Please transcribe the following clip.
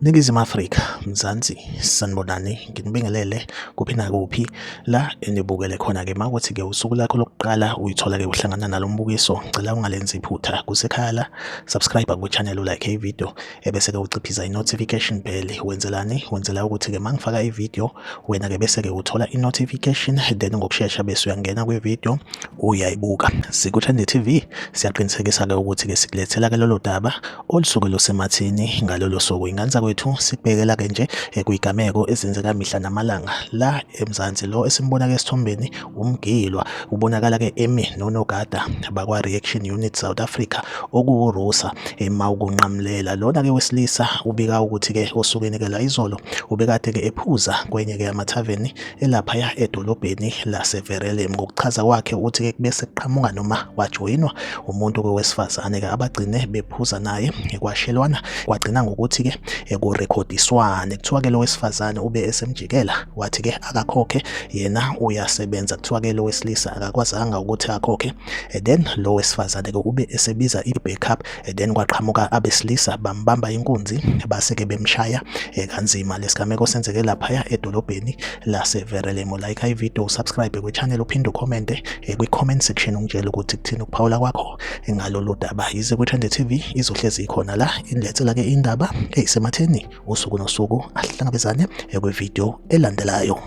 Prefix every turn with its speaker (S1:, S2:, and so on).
S1: Ningizimu Afrika, Mzansi, sanibonani, nginibingelele kuphi nakuphi la enibukele khona-ke. Makuthi-ke usuku lakho lokuqala uyithola-ke uhlangana nalo mbukiso, ngicela ungalenzi iphutha. Kusekhaya la, subscribe kwi-channel, ulike i-video, ebese-ke uciphiza i-notification bell. Wenzelani? Wenzela ukuthi-ke mangifaka i-video, wena-ke bese-ke uthola i-notification, then ngokushesha bese uyangena kwi-video uyayibuka. Sikuthande TV siyaqinisekisa-ke ukuthi-ke sikulethela-ke lolo daba olusuke lusemathini ngalolo suku. Ingane zakwethu sikubhekela-ke nje kwigameko ezenzeka mihla namalanga la eMzansi. Lo esimbona-ke esithombeni umgilwa ubonakala-ke emi nonogada bakwa-Reaction Unit South Africa okuwuRusa ema ukunqamulela. Lona-ke wesilisa ubika ukuthi-ke osukwini-ke la izolo ubekade-ke ephuza kwenye-ke yamathaveni elaphaya edolobheni laseVerelem. Ngokuchaza kwakhe uthi-ke kube sekuqhamuka noma wajoyinwa umuntu-ke wesifazane-ke abagcine bephuza naye kwashelwana kwagcina ngokuthi-ke kurekhodiswane. Kuthiwa-ke lo wesifazane ube esemjikela wathi-ke akakhokhe yena uyasebenza. Kuthiwa-ke lo wesilisa akakwazanga ukuthi akhokhe, then lo wesifazane-ke ube esebiza i-backup, then kwaqhamuka abesilisa bambamba inkunzi base-ke bemshaya kanzima. Lesigameko senzeke laphaya edolobheni laseVerelemo. Like i-video, usubscribe kwi-channel, uphinde ukhomente kwi-comment section ungitshele ukuthi kuthini ukuphawula kwakho ngalolu daba. Yize kwi-Trend TV izohlezi ikhona la inilethela-ke indaba eyisematheni usuku nosuku. Ahlangabezane kwi-video elandelayo.